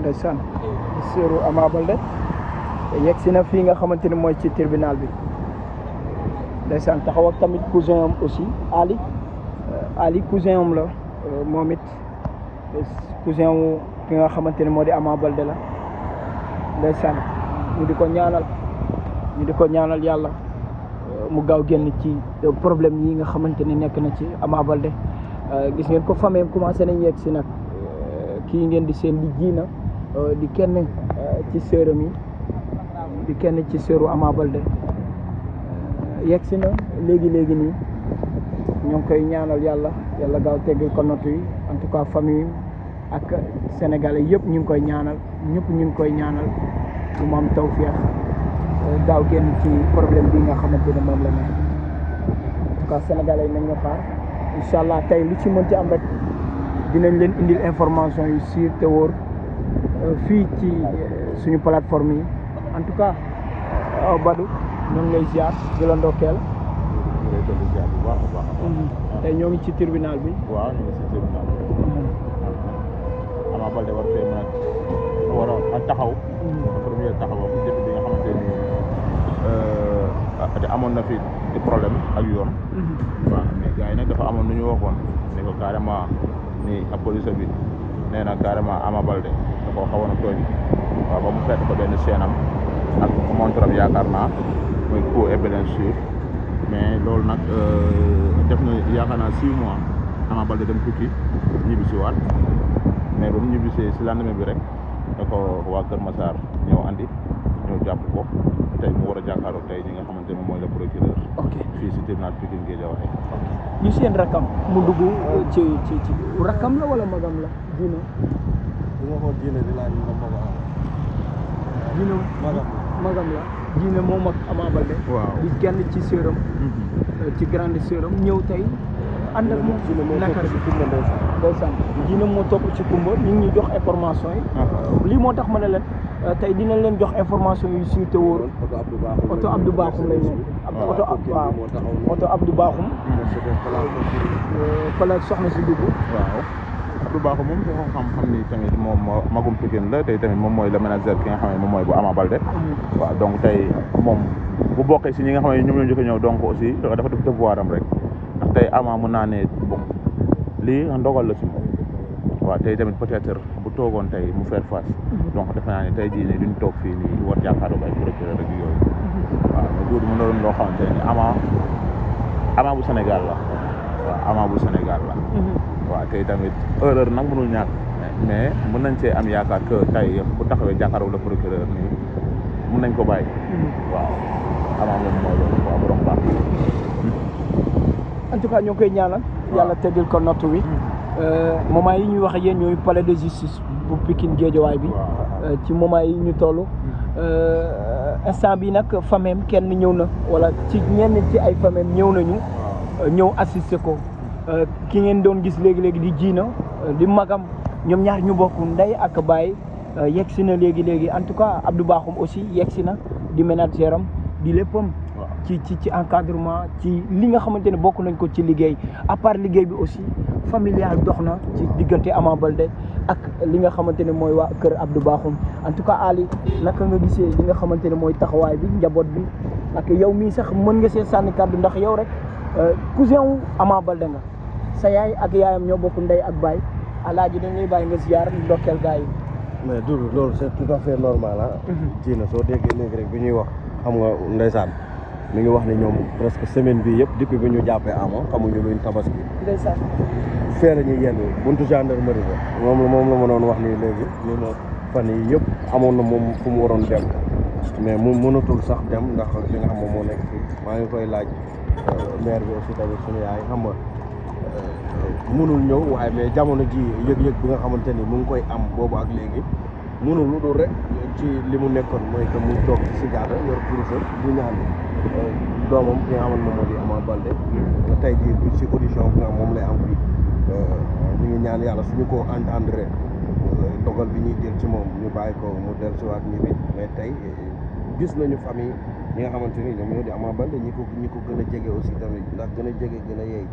ndeysaan seeru Ama Baldé yegg si na fii nga xamante ni mooy ci tribunal bi ndeysaan taxaw ak tamit cousin am aussi Ali cousin am la moom it cousin wu ki nga xamante ni moo di Ama Baldé la ndeysaan ñu di ko ñaanal yàlla mu gaaw génn ci problème yi nga xamante ni nekk na ci Ama Baldé gis ngeen ko famille commencé nañ yegg si nag kii ngeen di seen di jiina di kenn ci sëram yi di kenn ci sëru Ama Baldé yegg si na léegi nii ñoo ngi koy ñaanal yàlla gaaw teggal ko nattu yi en tout cas famille ak sénégalais yëpp ñu ngi koy ñaanal ñëpp ñu ngi koy ñaanal mu am tawfeex gaaw génn ci problème bi nga xamante ne moom la ne en tout cas sénégalais yi nañ nga xaar incha allah tey lu ci mën ci am rek dinañ leen indil information yu sûr te wóor fii ci suñu plateforme yi en tout cas Badou ñoo ngi lay ziar di la ndokkeel. tey ñoo ngi ci tribunal bi. waaw ñu ngi ci tribunal bi. Ama Baldé war fee mën a taxaw. premier taxawam depuis bi nga xamante ni amoon na fi di problème ak yoon. waaw mais gars yi nag dafa amoon nu ñu waxoon ne ko carrément ni ab police bi nee na carrément Ama Baldé da koo xawoon a tooñ waaw ba mu fekk ko benn seenam ak montre am yaakaar naa muy coup et blessure mais loolu nag def na yaakaar naa 6 mois Ama Baldé dem tukki ñibbisi waat mais ba mu ñibbisee si lendemain bi rek da ko waa Kër Massar ñëw andi ñëw jàpp ko tey mu war a jàkkaarloo tey ñi nga xamante ne moom mooy le procureur. ok fii si tribunal Pikine Guédiawaye. ñu seen rakam mu dugg ci rakam la wala magam la diina. bu ma ko diine di laaj ma ko am. diina magam la diina moom ak Ama Baldé. waaw di kenn ci sœuram. ci grande sœuram ñëw tey ànd ak moom. nakar bi ndeysaan diina moo topp ci kumba ñu ngi jox information yi. lii moo tax ma ne leen tey dinañ leen jox information yu sûr te wóor. oto Abdou Bakhoum lay nekk. oto Abdou Bakhoum. fa la soxna si dugg. waaw Abdou Bakhoum moom dafa xam ni tamit moom magum Pikine la tey tamit moom mooy le manager ki nga xam ne moom mooy bu Ama Baldé. waaw donc tey moom bu bokkee si ñi nga xam ne ñoom ñoo njëkk a ñëw donc aussi dafa def devoir am rek ndax tey Ama mën naa ne bon lii ndogal la si moom. waaw tey tamit peut-être bu toogoon tey mu faire face donc defe naa ne tey jii nii duñ toog fii nii war jàkkaarloo ay procureur rek yooyu waaw mais loolu mën na doon loo xamante ne Ama bu Sénégal la waaw Ama bu Sénégal la. waaw tey tamit erreur nag mënul ñàkk mais mën nañ see am yaakaar que tey bu taxawee jàkkaarloo la procureur nii mën nañ ko bàyyi. waaw Ama moom mooy loolu waaw borom baax. en tout cas ñoo koy ñaanal. yàlla teggil ko nattu wi. moment yi ñuy wax ak yéen ñooy palais de justice bu Pikine Guédiawaye bi ci moment yi ñu toll instant bi nag famem kenn ñëw na wala ci ñenn ci ay famem ñëw nañu ñëw assister ko ki ngeen doon gis léegi di jiina di magam ñoom ñaar ñu bokk ndey ak baay yegg si na léegi en tout cas Abdou Bakhoum aussi yegg si na di manager am di léppam ci encadrement ci li nga xamante ne bokk nañ ko ci liggéey à part liggéey bi aussi familial dox na ci diggante Ama Baldé ak li nga xamante ne mooy waa kër Abdou Bakhoum en tout cas Ali naka nga gisee li nga xamante ne mooy taxawaay bi njaboot bi ak yow mii sax mën nga see sànni kàddu ndax yow rek cousin wu Ama Baldé nga sa yaay ak yaayam ñoo bokk ndey ak baay alaaji dañ lay bàyyi nga ziar ndokkeel gars yi. mais Doudou loolu c'est tout à fait normal ah. ci na soo déggee léegi rek bi ñuy wax xam nga ndeysaan mi ngi wax ne ñoom presque semaine bi yëpp depuis bi ñu jàppee Ama xamuñu luñ tabaski. ndeysaan. fee la ñuy yenn buntu gendarmerie ba moom la ma doon wax nii léegi ni ma fan yi yëpp amoon na moom fu mu waroon dem mais mu mënatul sax dem ndax li nga xam moom moo nekk fii maa ngi koy laaj maire bi aussi tamit suñu yaay xam nga mënul ñëw waaye mais jamono ji yëg-yëg bi nga xamante ni mu ngi koy am boobu ak léegi mënul lu dul rek ci li mu nekkoon mooy que mu toog si gaada yor kurusam bu ñaan doomam ki nga xamante moom moo di Ama Baldé tey jii si audition bi nga xam moom lay am fii ñu ngi ñaan yàlla suñu ko entendre dogal bi ñuy jël ci moom ñu bàyyi ko mu dellusiwaat ñibbi mais tey gis nañu famille ñi nga xamante ni ñoom ñoo di Ama Baldé ñi ko gën a jege aussi tamit ndax gën a jege gën a yeey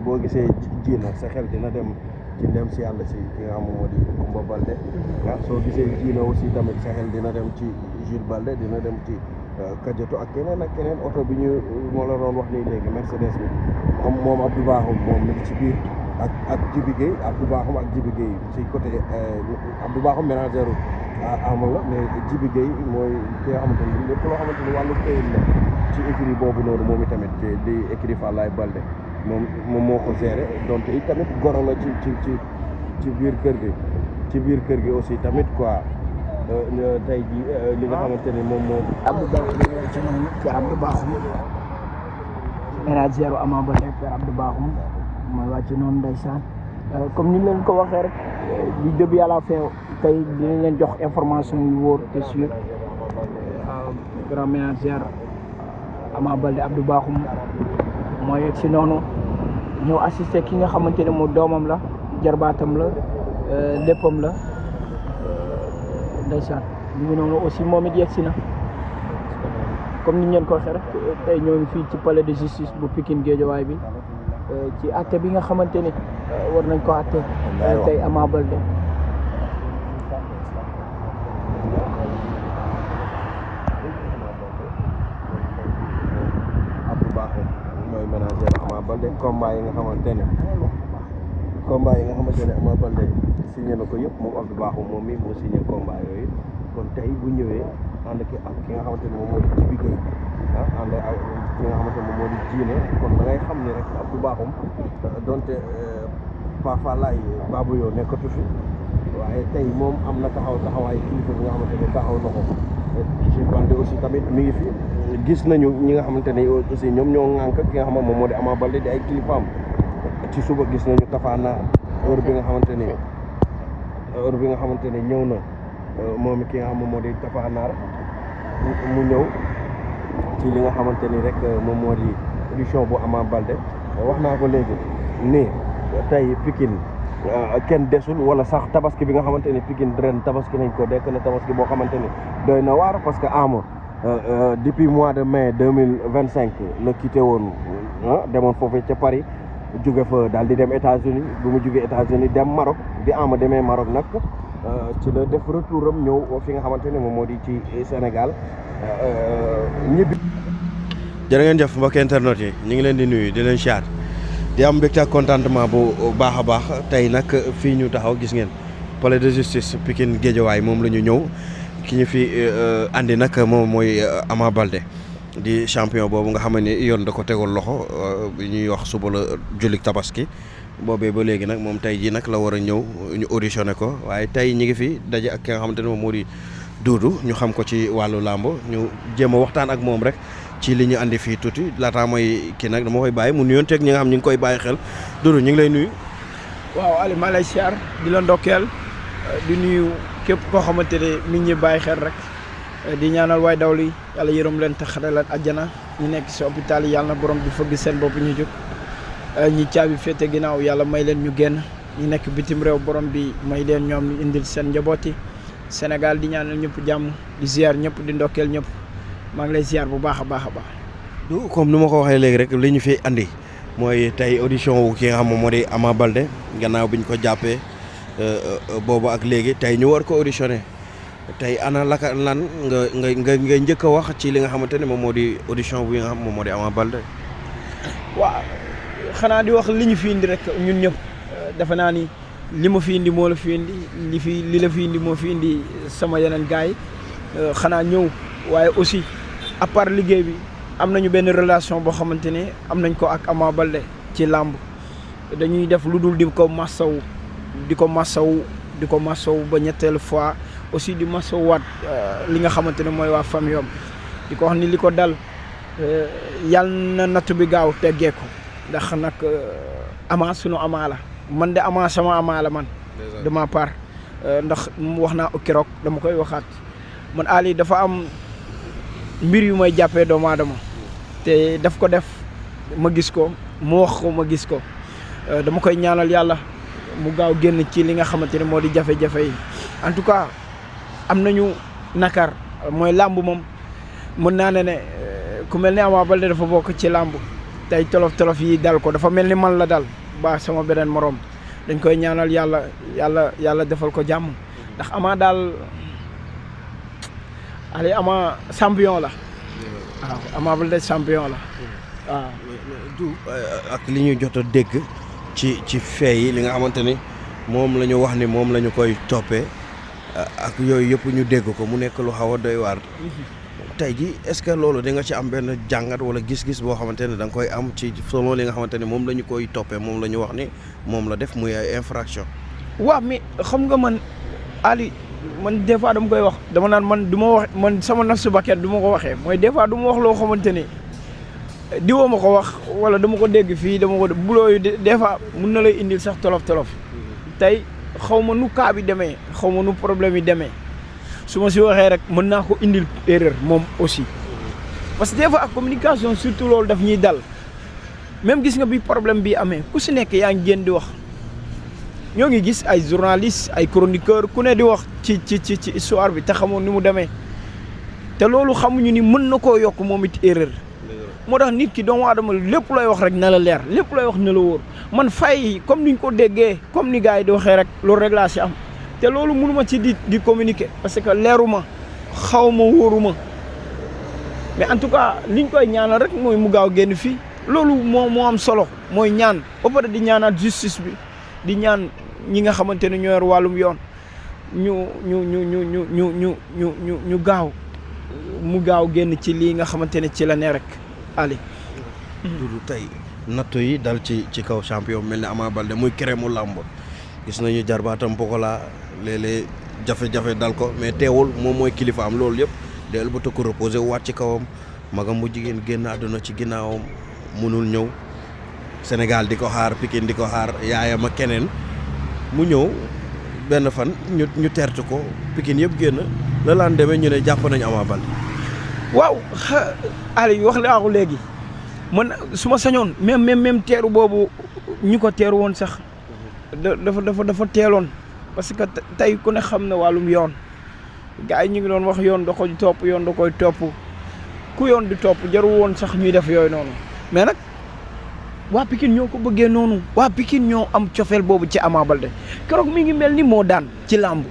boo gisee ji nag sa xel dina dem ci ndem si yàlla si ki nga xam moo di Kumba Balde soo gisee jiina aussi tamit sa xel dina dem ci Jules Balde dina dem ci Kadiatou ak keneen oto bi ñu moo la doon wax nii léegi Mercedes bi moom Abdou Bakhoum moom mi ngi ci biir ak Djibi Gueye Abdou Bakhoum ak Djibi Gueye si côté Abdou Bakhoum ménagère Ama la mais Djibi Gueye mooy ki nga xamante ni lépp loo xamante ni wàllu këyit la ci écurie boobu noonu moom itamit di écurie Falaye Balde moom moo ko géré donte it tamit goro la ci biir kër gi aussi tamit quoi tey ji li nga xamante ni moom Abdou Bakhoum ci noonu Père Abdou Bakhoum ménagère Ama Baldé Père Abdou Bakhoum mooy wàcc noonu ndeysaan comme ni leen ko waxee rek du début à la fin tey dinañ leen jox information yu wóor te sûr grand ménagère Ama Baldé Abdou Bakhoum mooy yegg si noonu ñëw assister ki nga xamante ne mu doomam la jarbaatam la léppam la ndeysaan ñu ngi noonu aussi moom it yegg si na comme ni ñu leen ko waxee rek tey ñoo ngi fii ci palais de justice bu Pikine Guédiawaye bi ci àtte bi nga xamante ni war nañ ko àtte tey Ama Baldé Abdou Bakhoum mooy ménagère Ama Baldé combat yi nga xamante ne Ama Baldé signé na ko yëpp moom Abdou Bakhoum moom mii moo signé combat yooyu kon tey bu ñëwee ànd ki ak ki nga xamante ne moom moo di Djibi Gueye ànd ak ki nga xamante ne moom moo di jiine kon da ngay xam ni rek Abdou Bakhoum donte Papa Laye Babou yoo nekkatu fi waaye tey moom am na taxawaay kilifa bi nga xamante ne taxaw na ko Jules Balde aussi tamit mi ngi fi gis nañu ñi nga xamante ne aussi ñoom ñoo ŋànk ki nga xam moom moo di Ama Baldé di ay kilifaam ci suba gis nañu Tafana heure bi nga xamante ne ñëw na moom ki nga xam moo di Tafanaar mu ñëw ci li nga xamante ni rek moom moo di édition bu Ama Baldé wax naa ko léegi nii tey Pikine kenn desul wala sax tabaski bi nga xamante ni Pikine ren tabaski nañ ko dekk na tabaski boo xamante ni doy na waar parce que Ama depuis mois de mai 2025 la quitté woon demoon foofu ca Paris jóge fa daal di dem États-Unis bu mu jógee États-Unis dem Maroc di Ama demee Maroc nag ci la def retour am ñëw fi nga xamante ne moom moo di ci Sénégal ñibbi. jërë ngeen jëf mbokki internet yi ñu ngi leen di nuyu di leen siyaar di am mbégte ak contentement bu baax a baax tey nag fii ñu taxaw gis ngeen palais de justice Pikine Guédiawaye moom la ñu ñëw ki ñu fi andi nag moom mooy Ama Baldé di champion boobu nga xam ne yoon da ko tegoon loxo bi ñuy wax suba la jullit tabaski boobee ba léegi nag moom tey jii nag la war a ñëw ñu auditionné ko waaye tey ñi ngi fi daje ak ki nga xamante ne moom moo di Doudou ñu xam ko ci wàllu làmb ñu jéem a waxtaan ak moom rek ci li ñu andi fii tuuti laataa mooy kii nag dama koy bàyyi mu nuyonteeg ñi nga xam ñu ngi koy bàyyi xel Doudou ñu ngi lay nuyu. waaw Ali maa lay siyaar di la ndokkeel di nuyu képp koo xamante ne mi ngi ñuy bàyyi xel rek di ñaanal waay dawlu yi yàlla yërëm leen te xare leen àjjana ñu nekk si hôpital yi yàlla na borom di fëgg seen bopp ñu jóg ñi caabi féete ginnaaw yàlla may leen ñu génn ñu nekk bitim réew borom bi may leen ñoom ñu indil seen njaboot yi Sénégal di ñaanal ñëpp jàmm di ziar ñëpp di ndokkeel ñëpp maa ngi lay ziar bu baax a baax a baax. du comme ni ma ko waxee léegi rek li ñu fi andi mooy tey audition wu ki nga xam moom moo di Ama Baldé gannaaw bi ñu ko jàppee boobu ak léegi tey ñu war ko auditionné tey ana laka lan nga njëkk a wax ci li nga xamante ne moom moo di audition bi nga xam moom moo di Ama Baldé. waaw xanaa di wax li ñu fi indi rek ñun ñëpp defe naa ni li ma fi indi moo la fi indi li la fi indi moo fi indi sama yeneen gars yi xanaa ñëw waaye aussi à part liggéey bi am nañu benn relation boo xamante ne am nañ ko ak Ama Baldé ci làmb dañuy def lu dul di ko massawu ba ñetteelu fois aussi di massawuwaat li nga xamante ne mooy waa famille am di ko wax ni li ko dal yàlla na natt bi gaaw teggee ko ndax nag Ama sunu Ama la man de Ama sama Ama la man de ma part ndax wax naa keroog dama koy waxaat man Ali dafa am mbir yu may jàppee doomu aadama te daf ko def ma gis ko mu wax ko ma gis ko dama koy ñaanal yàlla mu gaaw génn ci li nga xamante ne moo di jafe-jafe yi en tout cas am nañu nakar mooy làmb moom mën naa ne ku mel ni Ama Baldé dafa bokk ci làmb tey tolof yi dal ko dafa mel ni man la dal ba sama beneen morom dañ koy ñaanal yàlla defal ko jàmm ndax Ama daal Ali Ama champion la waaw Ama Baldé champion la waaw. du ak li ñu jot a dégg ci fee yi li nga xamante ni moom la ñu wax ni moom la ñu koy toppee ak yooyu yëpp ñu dégg ko mu nekk lu xaw a doy waar. tey ji est-ce que loolu di nga ci am benn jàngat wala gis-gis boo xamante ne da nga koy am ci selon li nga xamante ni moom la ñu koy toppee moom la ñu wax ni moom la def muy ay infraction. waaw mais xam nga man Ali man des fois dama koy wax dama naan man du ma wax man sama nafsu bakkan du ma ko waxee mooy des fois du ma wax loo xamante ni diwoo ma ko wax wala dama ko dégg fii dama ko buloo yu des fois mun na lay indil sax tolof tey xaw ma nu cas bi demee xaw ma nu problème yi demee su ma si waxee rek mën naa ko indil erreur moom aussi parce que des fois ak communication surtout loolu daf ñuy dal même gis nga bi problème bi amee ku si nekk yaa ngi génn di wax ñoo ngi gis ay journaliste ay chroniqueur ku ne di wax ci histoire bi te xamoon ni mu demee te loolu xamuñu ni mën na koo yokk moom it erreur moo tax nit ki doomu aadama lépp looy wax rek na la leer lépp looy wax na la wóor man fay comme niñ ko déggee comme ni gars yi di waxee rek loolu rek laa si am te loolu mënuma ci di communiquer parce que leeruma xaw ma wóoruma mais en tout cas liñ koy ñaanal rek mooy mu gaaw génn fii loolu moo am solo mooy ñaan ba pare di ñaanaat justice bi di ñaan ñi nga xamante ne ñoo yor wàllum yoon ñu gaaw mu gaaw génn ci lii nga xamante ne ci la ne rek Ali. Dudu tey nattu yi dal ci kaw champion mel ni Ama Baldé muy crème làmb gis nañu jarbaatam Pokola léeg-léeg jafe-jafe dal ko mais teewul moom mooy kilifa am loolu yëpp del ba ko reposé waat ci kawam magam bu jigéen génn àdduna ci ginnaawam mënul ñëw Sénégal di ko xaar Pikine di ko xaar yaayam ak keneen mu ñëw benn fan ñu tertu ko Pikine yëpp génn la laan demee ñu ne jàpp nañu Ama Baldé. waaw Ali wax naa ko léegi man su ma sañoon même teeru boobu ñu ko teeru woon sax dafa teeloon parce que tey ku ne xam na wàllum yoon gars yi ñu ngi doon wax yoon da koy topp yoon da koy topp ku yoon di topp jaru woon sax ñuy def yooyu noonu mais nag waa Pikine ñoo ko bëggee noonu waa Pikine ñoo am cofeel boobu ci Ama Baldé keroog mi ngi mel ni moo daan ci làmb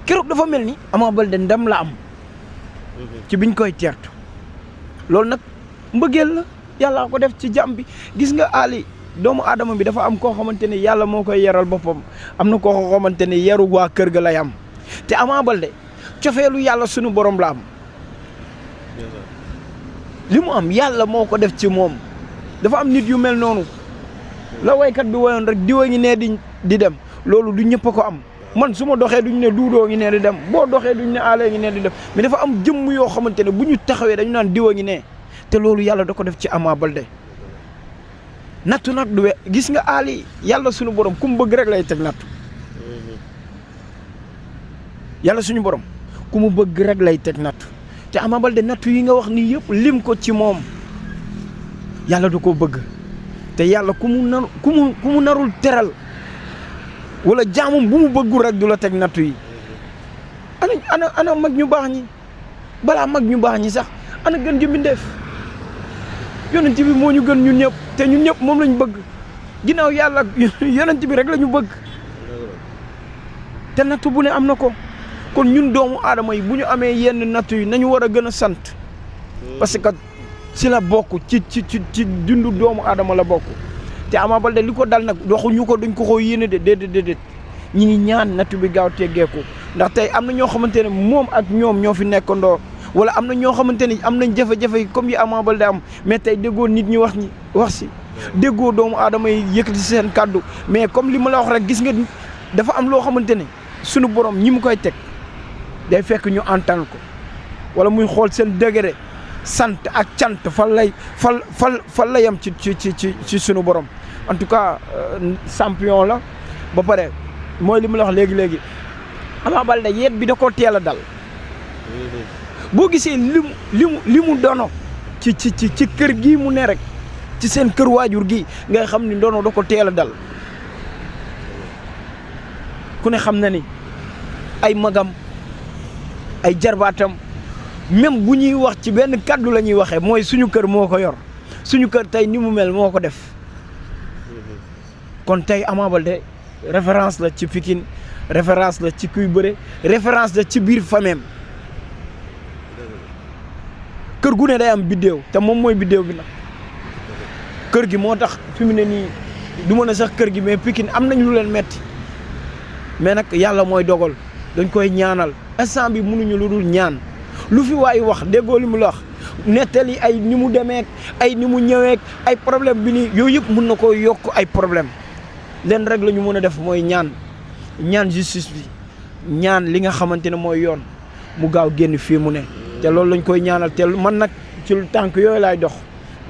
keroog dafa mel ni Ama Baldé ndam la am ci biñ koy teertu loolu nag mbëggeel la yàlla ko def ci jàmm bi gis nga Ali doomu aadama bi dafa am koo xamante ne yàlla moo koy yaral boppam am na koo xamante ne yaru waa kër ga lay am te Ama Baldé cofeelu yàlla sunu borom la am li mu am yàlla moo ko def ci moom dafa am nit yu mel noonu la waykat bi woyoon rek diwa ngi nee di dem loolu du ñëpp a ko am man su ma doxee duñ ne duudoo ngi nee di dem boo doxee duñ ne aalee ngi nee di dem mais dafa am jëmm yoo xamante ne bu ñu taxawee dañu naan diwa ngi nee te loolu yàlla da ko def ci Ama Baldé nattu nag du gis nga Ali yàlla suñu borom ku mu bëgg rek lay teg nattu yàlla suñu borom ku mu bëgg rek lay teg nattu te Ama Baldé nattu yi nga wax nii yëpp lim ko ci moom yàlla da koo bëgg te yàlla ku mu narul teral wala jaamum bu mu bëggul rek du la teg nattu yi ana mag ñu baax ñi balaa mag ñu baax ñi sax ana gën ji mbindeef yonent bi moo ñu gën ñun ñëpp te ñun ñëpp moom lañ bëgg ginnaaw yàlla yonent bi rek la ñu bëgg te nattu bu ne am na ko kon ñun doomu aadama yi bu ñu amee yenn nattu yi nañu war a gën a sant parce que si la bokk ci dundu doomu aadama la bokk te Ama Baldé li ko dal nag waxuñu ko duñ ko xoo yéene de déedéet ñi ngi ñaan nattu bi gaaw teggeeku ndax tey am na ñoo xamante ne moom ak ñoom ñoo fi nekkandoo wala am na ñoo xamante ni am nañ jafe-jafe comme yi Ama Baldé am mais tey déggoo nit ñi wax si déggoo doomu aadama yi yëkkati seen kàddu mais comme li ma la wax rek gis nga dafa am loo xamante ne sunu borom ñi mu koy teg day fekk ñu antal ko wala muy xool seen degré sant ak cant fan la yam ci sunu borom en tout cas champion la ba pare mooy li ma la wax léegi Ama Baldé yeet bi da koo teel a dal boo gisee li mu dono ci kër gii mu ne rek ci seen kër waajur gi ngay xam ni ndono da ko teel a dal ku ne xam na ni ay magam ay jarbaatam même bu ñuy wax ci benn kàddu la ñuy waxee mooy suñu kër moo ko yor suñu kër tey ni mu mel moo ko def kon tey Ama Baldé référence la ci Pikine référence la ci kuy bëre référence la ci biir fameem kër gu ne day am biddéew te moom mooy biddéew bi nag kër gi moo tax fi mu ne nii du mën a sax kër gi mais Pikine am nañ lu leen metti mais nag yàlla mooy dogal dañ koy ñaanal instant bi mënuñu lu dul ñaan lu fi waay wax déggoo li mu la wax nettali ay ni mu demeek ay ni mu ñëweek ay problème bi nii yooyu yëpp mën na koo yokk ay problème leen rek la ñu mën a def mooy ñaan justice bi ñaan li nga xamante ne mooy yoon mu gaaw génn fii mu ne te loolu lañ koy ñaanal te man nag ci tànk yooyu laay dox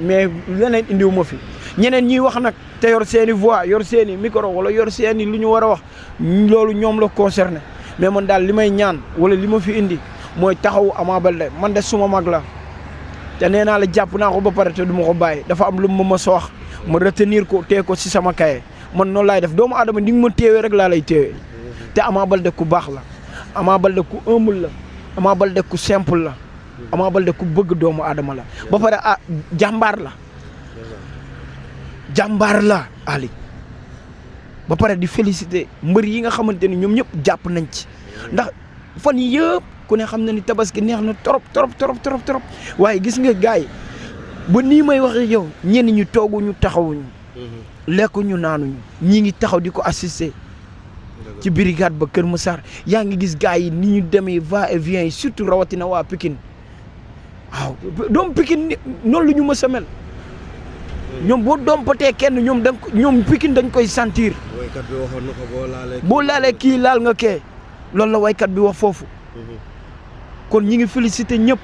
mais leneen indiwu ma fi ñeneen ñiy wax nag te yor seeni voix yor seeni micro wala yor seeni lu ñu war a wax loolu ñoom la concerné mais man daal li may ñaan wala li ma fi indi mooy taxawu Ama Baldé man de suma mag la te nee naa la jàpp naa ko ba pare te du ma ko bàyyi dafa am lu ma mës a wax ma retenir ko tee ko si sama kaye man noonu laay def doomu aadama ni nga ma téewee rek laa lay téewee te Ama Baldé ku baax la Ama Baldé ku humble la Ama Baldé ku simple la Ama Baldé ku bëgg doomu aadama la ba pare jàmbaar la Ali ba pare di féliciter mbër yi nga xamante ni ñoom ñëpp jàpp nañ ci ndax fan yi yëpp ku ne xam na ni tabaski neex na trop waaye gis nga gars yi ba nii may waxe yow ñenn ñu tooguñu taxawuñu lekkuñu naanuñu ñi ngi taxaw di ko assister ci brigade ba Kër Massar yaa ngi gis gars yi ni ñu demee va et vient yi surtout rawatina waa Pikine waaw doom Pikine noonu lu ñu mës a mel ñoom boo dompatee kenn ñoom Pikine dañ koy sentir. waykat bi waxoon na ko boo laalee kii laal nga kee loolu la waykat bi wax foofu. kon ñi ngi félicité ñëpp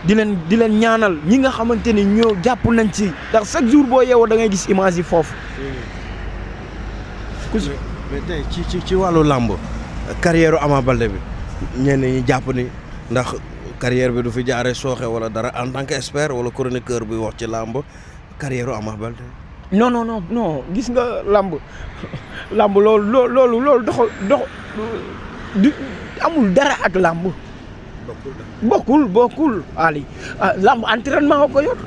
di leen ñaanal ñi nga xamante ni ñoo jàpp nañ ci ndax chaque jour boo yeewoo da ngay gis image yi foofu. mais tey ci wàllu làmb carrière Ama Baldé bi ñenn ñi jàpp ni ndax carrière bi du fi jaaree sooxe wala dara en tant que expert wala chroniqueur bi wax ci làmb carrière Ama Baldé. non gis nga làmb loolu dox amul dara ak làmb. bokkul Ali làmb entraînement ko yor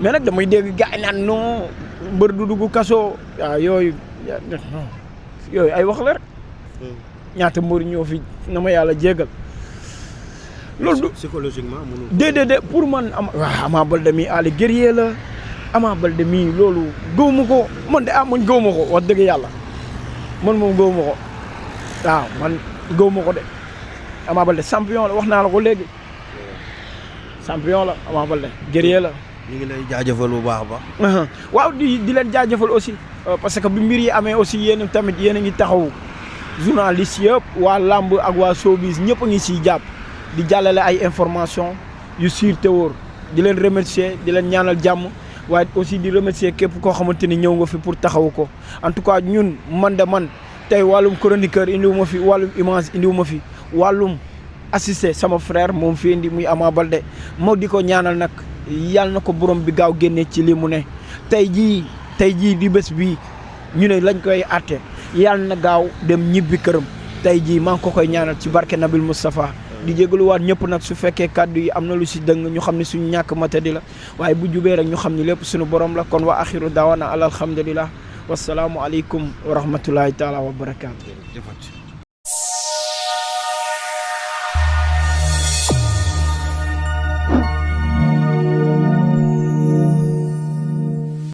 mais nag damay dégg gars yi naan non mbër du dugg kaso yooyu ay wax la rek ñaata mbër ñoo fi na ma yàlla jéggal loolu psychologiquement déedéet pour man Ama Baldé mi Ali guerrier la Ama Baldé mi loolu gëwuma ko man de man gëwuma ko wax dëgg yàlla man moom gëwuma ko waaw man gëwuma ko de Ama Baldé champion la wax naa la ko léegi champion la Ama Baldé guerrier la. ñu ngi lay jaajëfal bu baax a baax. waaw di leen jaajëfal aussi parce que bi mbir yi amee aussi yéen tamit yéen a ngi taxaw journaliste yëpp waa làmb ak waa showbiz ñëpp a ngi siy jàpp di jàllale ay information yu sûr te wóor di leen remercier di leen ñaanal jàmm waaye aussi di remercier képp koo xamante ni ñëw nga fi pour taxawu ko en tout cas ñun man tey wàllum chroniqueur indiwu ma fi wàllum image indiwu ma fi wàllum assisté sama frère moom fi indi muy Ama Baldé moo di ko ñaanal nag yàlla na ko borom bi gaaw génnee ci li mu ne tey jii di bés bii ñu ne lañ koy àtte yàlla na gaaw dem ñibbi këram tey jii maa ngi ko koy ñaanal ci barke Nabil Moustapha di jégaluwaat ñëpp nag su fekkee kàddu yi am na lu si dëng ñu xam ne suñu ñàkk matadi la waaye bu jubee rek ñu xam ne lépp suñu borom la kon wa axiru daawana alhamdulillah wasalaamu aleykum wa rahmatullahi taala wa barakaatu.